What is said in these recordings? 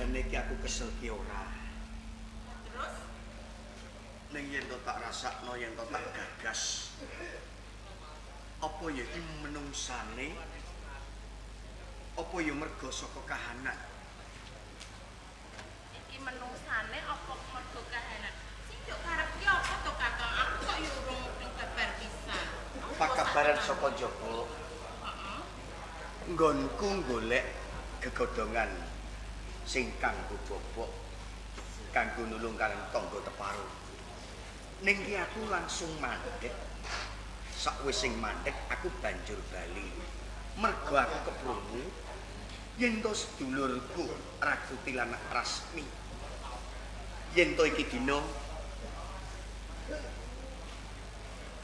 Jane iki aku kesel ki ora. Terus Ning yen to tak rasakno, yen to tak gagas. Apa ya iki menungsane? Apa ya merga saka kahanan? Iki menungsane apa mergo kahanan? Sing nduk karep ki apa to Kakang? Aku kok ya urung mudeng kabar pisan. Pakabaran saka njaba. Heeh. Nggonku golek gegodhongan sing kanggo bobok, kanggo nulung karo tangga teparo. Ning ki aku langsung mandek. Sakwise mandek aku banjur bali. Mergo aku keprungu yen to sedulurku Rakuti lan Rasmi. Yen to iki dina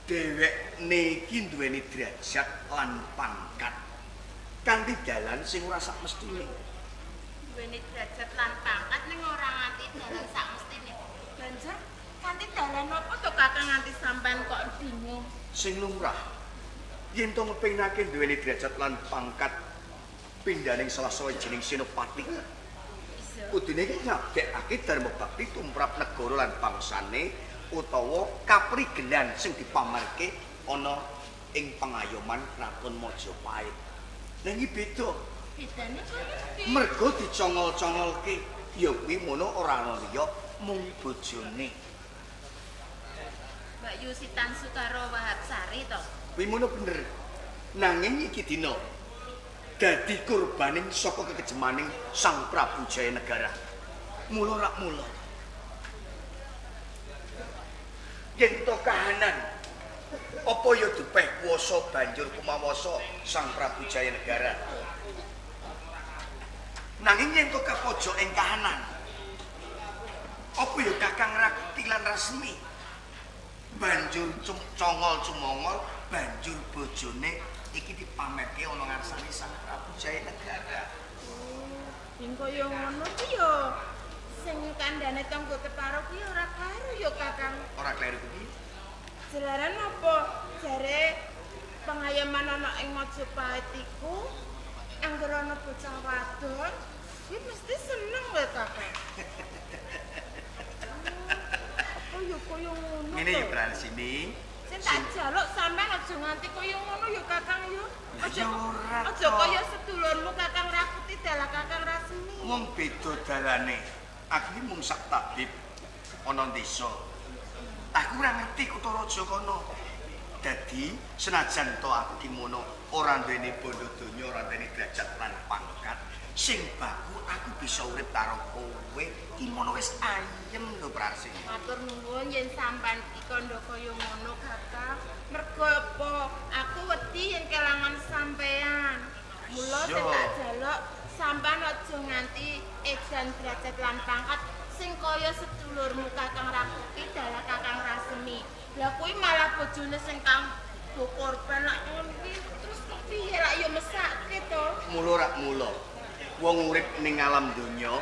dhewekne iki duweni derajat lan pangkat kanthi dalan sing ora sak mestine. Duweni derajat lan pangkat ning ora nganti dalan sak mestine. Banjur kanthi dalan apa to Kakang nganti sampean kok bingung? Sing lumrah yen to ngepinake duweni derajat lan pangkat pindhaning salah sawijining senopati. Kudune iki ngabekake dharma bakti tumrap negara lan bangsane utawa kaprigelan sing dipamerke ana ing pengayoman Kraton Majapahit. Lah iki beda. Bedane koyo piye? Mergo dicongol-congolke ya kuwi mono ora ana liya mung bojone. Mbak Yusitan Sukaro Wahab Sari to. Kuwi mono bener. Nanging iki dina dadi kurbaning saka kekejemaning Sang Prabu Jayanegara. Mula rak mula. Yen to kahanan apa ya dupeh kuwasa banjur kumawasa Sang Prabu Jayanegara. Nanging yen to kapojok ing kahanan apa ya Kakang Rakuti lan Rasmi banjur congol cumongol banjur bojone iki dipamerke ana ngarsane Sang Prabu Jayanegara. Yen kaya ngono ki ya sing kandhane tangga teparo ki ora kleru ya Kakang. Ora kleru kuwi. Jalaran apa jare pengayoman ana ing Majapahit iku angger ana bocah wadon kuwi mesti seneng wae Kakang. Apa ya kaya ngono? Ngene ya Prarsini. Sing tak jaluk sampean aja nganti kaya ngono ya Kakang ya. Aja ora. Aja kaya sedulurmu Kakang Rakuti dalah Kakang Rasmi. Wong beda dalane. Aku iki mung sak tabib ana desa. Aku ora ngerti kutha raja kono. Dadi senajan to aku ki mono ora duweni bondo donya, ora duweni derajat lan pangkat, sing baku aku bisa urip karo kowe. Ki mono wis ayem lho Prarsini. Matur nuwun yen sampean iki kandha kaya ngono Kakang. Mergo apa? Aku wedi yen kelangan sampean. Mula sing tak jaluk sampean aja nganti edan derajat lan pangkat sing kaya sedulurmu Kakang Rakuti dalah Kakang Rasmi. Lah kuwi malah bojone sing kang korban lak ngono kuwi terus kok piye lak ya mesake to. Mula rak mula wong urip ning alam donya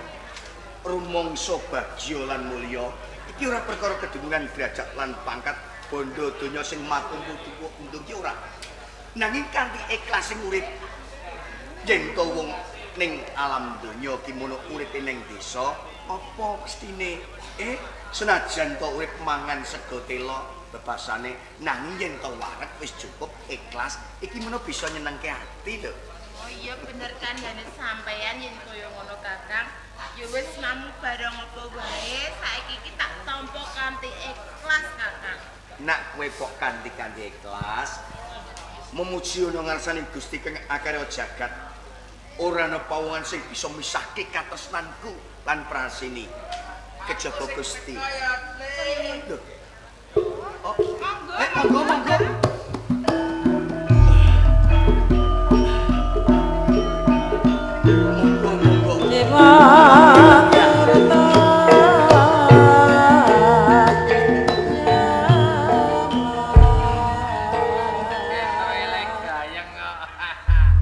rumangsa bagya lan mulya iki ora perkara kedunungan derajat lan pangkat bondo donya sing matumpu untung ki ora. Nanging kanthi ikhlas sing urip yen to wong ning alam donya ki mono uripe ning desa apa mestine senajan to urip mangan sego tela bebasane nanging yen to wareg wis cukup ikhlas iki mono bisa nyenengke ati lho. Oh iya bener kandhane sampean yen kaya ngono Kakang. Ya wis mamu barang apa wae saiki iki tak tampa kanthi ikhlas Kakang. Nak kowe kok kanthi-kanthi ikhlas memuji ana ngarsane Gusti kang akarya jagat ora ana pawongan sing bisa misahke katresnanku lan Prasini kejaba Gusti. Lho. Oh, monggo monggo. Monggo monggo.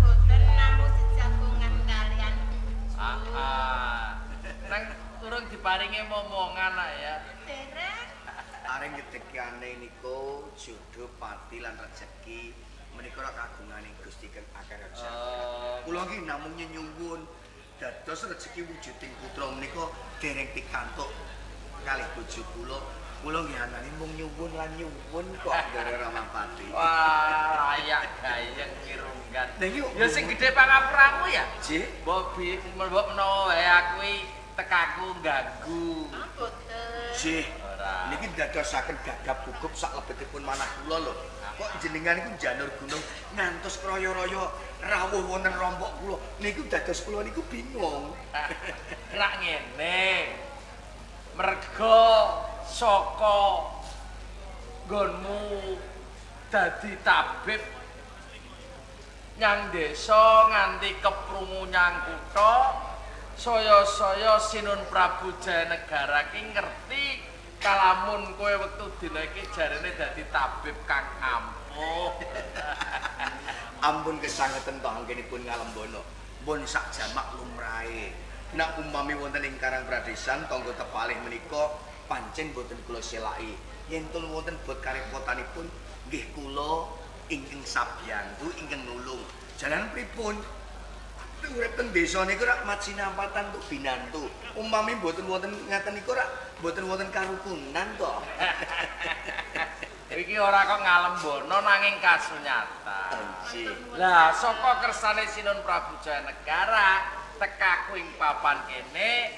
Boten namung sejagongan kalian. Nang urung diparingi momongan lah ya. Dereng. Areng ngedekane niku jodoh pati lan rejeki menika ora kagungane Gusti kang akarya jagat. Kula iki namung nyenyuwun Dados rejeki wujuding putra menika dereng pikantuk kalih bojo kula. Kula nggih anane mung nyuwun lan nyuwun kok Ndara Ramapati. Wah, layak gayeng mirunggan. Ya sing gedhe pangapuramu ya? Nggih. Mbok mbok menawa wae aku tekaku ganggu. Ah, boten. Nggih. Niki dadosaken gagap gugup sak lebetipun manah kula lho. Kok jenengan niku njanur gunung ngantos kraya-raya rawuh wonten rompok kula. Niku dados kula niku bingung. Rak ngene. Mergo saka nggonmu dadi tabib nyang desa nganti keprungu nyang kutha, saya-saya Sinun Prabu Jayanegara ki ngerti kalamun kowe wektu dina iki jarene dadi tabib kang ampuh. Ampun kesangeten to anggenipun ngalembana. Mbon sak jamak lumrahe. Nek umpami wonten ing Karang Pradesan tangga tepalih menika pancen boten kula selaki. Yen tun wonten bot karepotanipun nggih kula ingkang sabyantu ingkang nulung. Jalan pripun? Urip teng desa niku rak majinampatan tuk binantu. Umpami mboten wonten ngaten niku rak mboten wonten karukunan to. Iki ora kok ngalembono nanging kasunyatan. Nggih. Lah saka kersane Sinun Prabu Jayanegara tekaku ing papan kene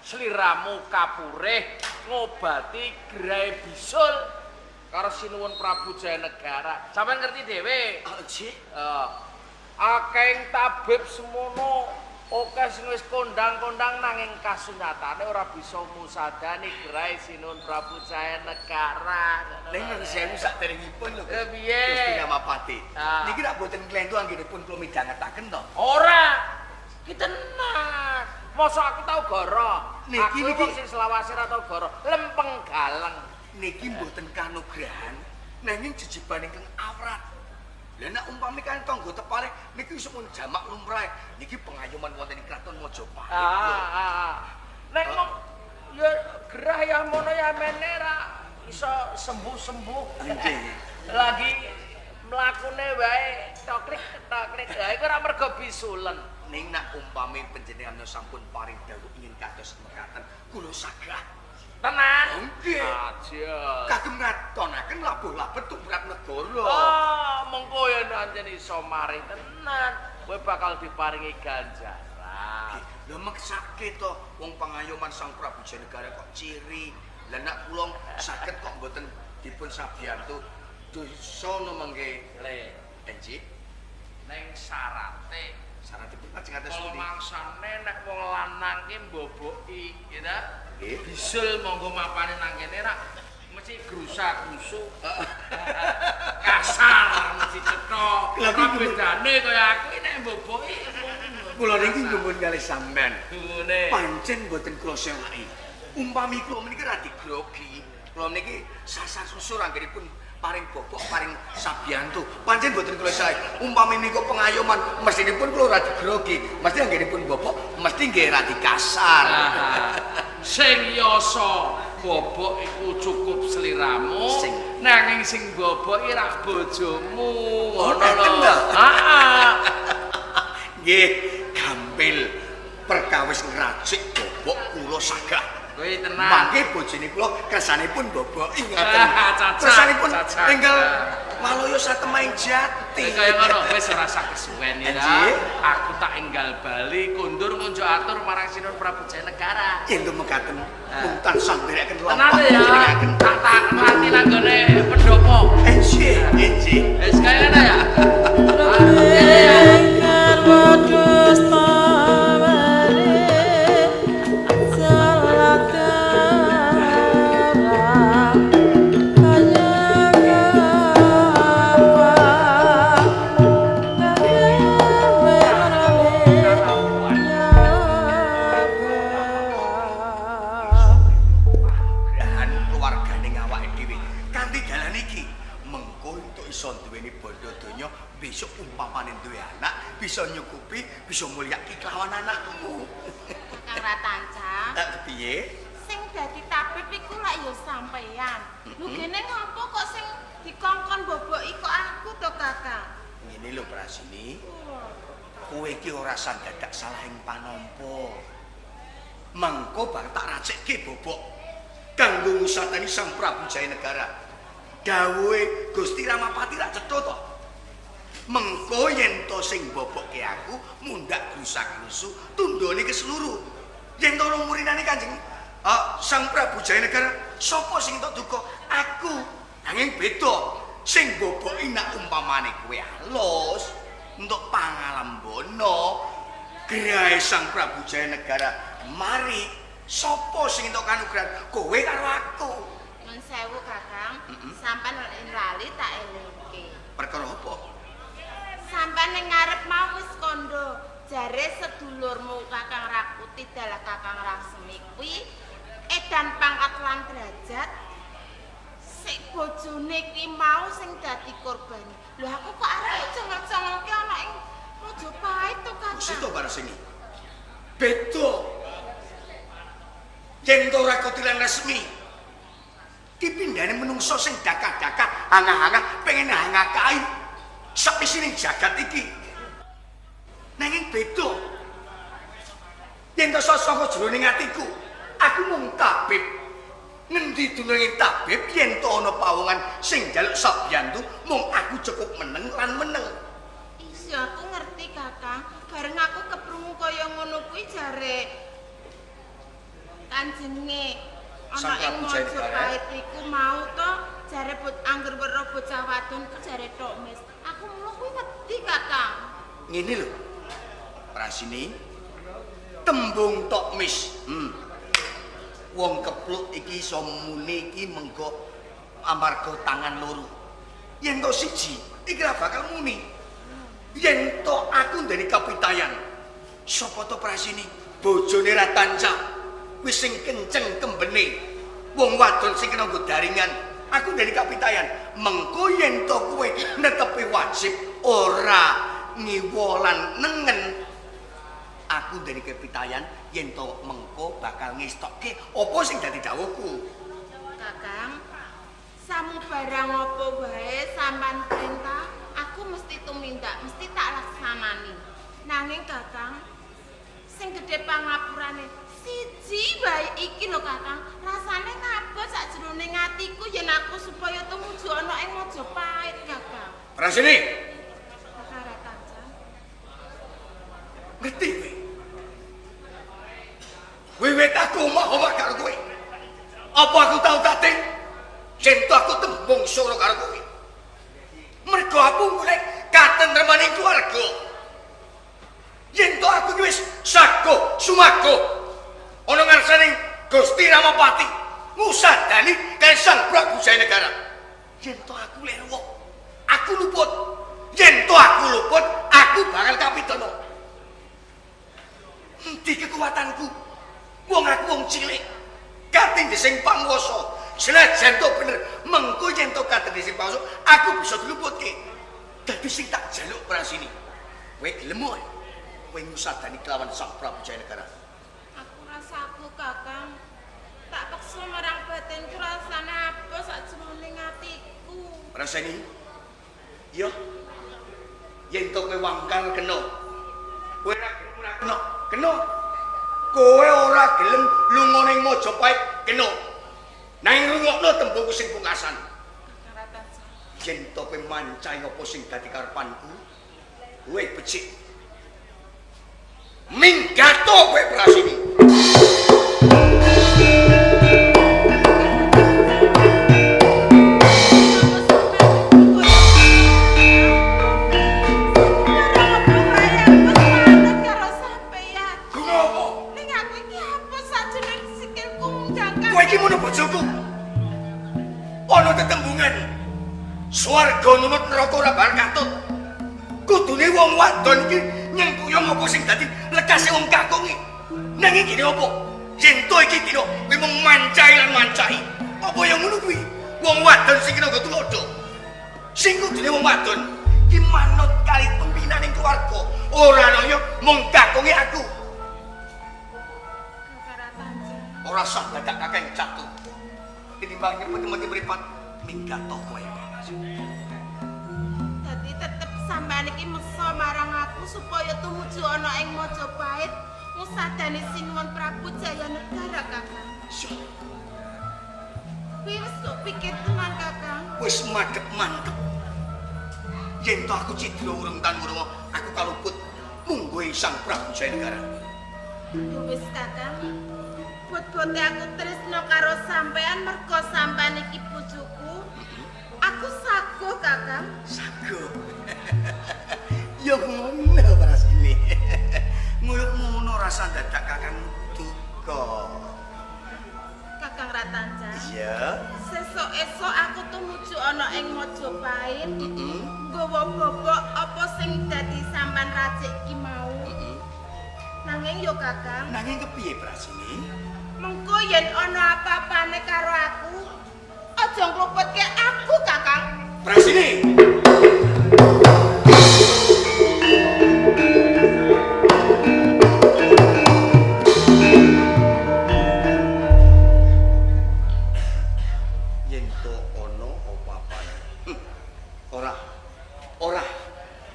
sliramu kapurih ngobati grahe bisul karo Sinuwun Prabu Jayanegara. Sampeyan ngerti dhewe? Nggih. Akeh tabib semono akeh sing wis kondang-kondang nanging kasunyatane ora bisa musadani grahe Sinun Prabu Jayanegara. Ning sewu saderengipun lho. Piye? Gusti Ramapati. Niki rak boten klentu anggenipun kula midhangetaken to? Ora. Ki tenan. Mosok aku tau goro. Niki aku wong sing selawase ora tau goro. Lempeng galeng. Niki mboten kanugrahan nanging jejiban ingkang awrat. Lah nek umpami kan tangga tepalih niki iso mun jamak lumrahe. Niki pengayoman wonten ing Kraton Majapahit. Nek mong ya gerah ya mono ya mene ra iso sembuh-sembuh. Nggih. Lagi mlakune wae toklik-toklik. Lah iku ora mergo bisulen. Ning nek umpami panjenengan sampun paring dawuh ingin kados mekaten kula sagah. Tenan. Nggih. Aja. Kagem ngatonaken labuh labet tumrap negara. Oh, mengko yen anjen iso mari tenan, kowe bakal diparingi ganjaran. Lha meksake to wong pangayoman Sang Prabu Jayanegara kok ciri. Lah nek kula saged kok mboten dipun sabiyantu dosa no mengke. Le, Enji. Ning syarate, syaratipun lajeng atas pundi? Mangsane nek wong lanang ki mboboki, ya ta? Nggih. Bisul monggo mapane nang kene rak mesti grusa-grusu. Kasar mesti cetha. Lah Ora bedane kaya aku nek mboboki kula niki nyuwun kalih sampean. Dune. Pancen mboten kula sewaki. Umpami kula meniki ra digrogi. Kula meniki sasar susur anggenipun paring bobok paring sabiyantu. Pancen mboten kula sae. Umpami niku pengayoman mestinipun kula ora digrogi. Mesti anggenipun bobok mesti nggih ra dikasar. Sing yasa bobok iku cukup sliramu, nanging sing bobok iki rak bojomu. Ngono lho. Heeh. Nggih, gampil perkawis ngracik bobok kula sagah. Kowe tenan. Mangke bojone kula kersanipun boboki ngaten. Kersanipun enggal maloyo satemahing jati. Kaya ngono wis ora usah kesuwen ya. Aku tak enggal bali kondur ngunjuk atur marang Sinun Prabu Jayanegara. Yen mekaten mung tansah nderekaken lampah. Tenan ya. Tak mati nang gone pendopo. Enjih, enjih. Wis kaya ngono ya. Besok umpamane duwe anak bisa nyukupi, bisa mulyake kelawan anakmu. Kakang Ratanca. Tak kepiye? Sing dadi tabib iku lak ya sampeyan. Lho gene ngopo kok sing dikongkon boboki kok aku to, Kakang? Ngene lho Prasini. Kowe iki ora sandadak salah ing panampa. Mengko bar tak racikke bobok kanggo ngusatani Sang Prabu Jayanegara. Dawuhe Gusti Ramapati rak cetha to. Mengko yen to sing bobokke aku mundhak grusak-grusu tundhone keseluruh. Yen to murinane Kanjeng Sang Prabu Jayanegara, sapa sing entuk duka? Aku. Nanging beda. Sing boboki nak umpamane kowe alus entuk pangalambono grahe Sang Prabu Jayanegara mari, sapa sing entuk kanugrahan? Kowe karo aku. Nun sewu Kakang, sampean lali tak elingke. Perkara apa? Sampean ning ngarep mau wis kandha, jare sedulurmu Kakang Rakuti dalah Kakang Rasmi kuwi edan pangkat lan derajat. Sik bojone kuwi mau sing dadi korban. Lho aku kok arep cengel-cengelke ana ing Mojopahit to Kakang. Wis to Barsini. Beda. Yen to Rakuti lan Resmi ki pindhane menungso sing dakah-dakah, hangah-hangah pengen hangakai sak isine jagat iki. Nanging beda. Yen to saka jroning atiku, aku mung tabib. Ngendi dununge tabib yen to ana pawongan sing njaluk sabyantu, mung aku cukup meneng lan meneng. Iya, aku ngerti Kakang. Bareng aku keprungu kaya ngono kuwi jare kanjenge ana ing Mojopahit iku mau to jare bot angger weruh bocah wadon ku jare tok mis. Aku mulo kuwi wedi Kakang. Ngene lho. Prasini tembung tok mis. Wong kepluk iki iso muni iki menggo amarga tangan loro. Yen to siji iki ora bakal muni. Yen to aku ndene kapitayan. Sapa to Prasini? Bojone ra tancap. Wis sing kenceng kembene. Wong wadon sing kena nggo daringan. Aku ndene kapitayan. Mengko yen to kowe netepi wajib ora ngiwa lan nengen. Aku ndene kapitayan yen to mengko bakal ngestokke apa sing dadi dawuhku. Kakang, samu barang apa wae sampean perintah, aku mesti tumindak, mesti tak laksanani. Nanging Kakang, sing gedhe pangapurane siji wae iki lho Kakang, rasane ngabot sakjroning atiku yen aku supaya tumuju ana ing Mojopahit Kakang. Prasini. Kakang Ratanca. Ngerti kowe? Wiwit aku omah-omah karo kowe. Apa aku tau tate? Yen to aku tembung soro karo kowe. Mergo aku golek katentremaning keluarga. Yen to aku wis sago sumago ana ngarsaning Gusti Ramapati ngusadani karo Sang Prabu Jayanegara. Yen to aku lewok, aku luput. Yen to aku luput, aku bakal kapidana. Endi kekuatanku? Wong aku wong cilik, katindhe sing panguwasa. Senajan to bener, mengko yen to katindhe sing panguwasa, aku bisa diluputke. Dadi sing tak jaluk Prasini, kowe gelem wae. Kowe ngusadani kelawan Sang Prabu Jayanegara. Aku rasaku Kakang, tak peksa marang batinku rasane apa sakjroning atiku. Prasini, iya. Yen to kowe wangkal kena. Kowe ora gelem ora kena, kena. Kowe ora gelem lunga ning Mojopahit kena. Nanging rungokno tembungku sing pungkasan. Yen to kowe mancai apa sing dadi karepanku, kowe becik. Minggato kowe Prasini. Ana tetembungan swarga nunut neraka ora bakal katut. Kudune wong wadon iki nyengkuyung apa sing dadi lekase wong kakunge. Nanging kene apa? Yen to iki dina kowe mung mancai lan mancai. Apa yang ngono kuwi? Wong wadon sing kena nggo tulodo. Sing kudune wong wadon ki manut kali pimpinaning keluarga. Ora ana yo mung kakunge aku. Ora sah dadak kakek catu. Tinimbang nyepet-nyepet mripat minggat kowe. Dadi tetep sampean sampean iki meksa marang aku supaya tumuju ana ing Majapahit ngusadani Sinuwun Prabu Jayanegara, Kakang. Iya. Kuwi wis kok pikir tenan, Kakang. Wis madhep mantep. Yen to aku cidra urung tan urung aku kaluput mungguhe Sang Prabu Jayanegara. Ya wis, Kakang. Bot-bote aku tresno karo sampean mergo sampean iki bojoku. Aku sago, Kakang. Sago. Ya ngono Prasini. Nguyuk ngono rasa dadak Kakang duka. Kakang Ratanca. Iya. Sesuk esuk aku tumuju ana ing Majapahit. Heeh. Nggawa bobok apa sing dadi sampean racik ki mau. Nanging yo Kakang, Nanging kepiye Prasini? Mengko yen ana apa-apane karo aku, aja ngluputke aku, Kakang. Prasini. Yen to ana apa-apane. Ora. Ora.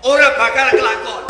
Ora bakal kelakon.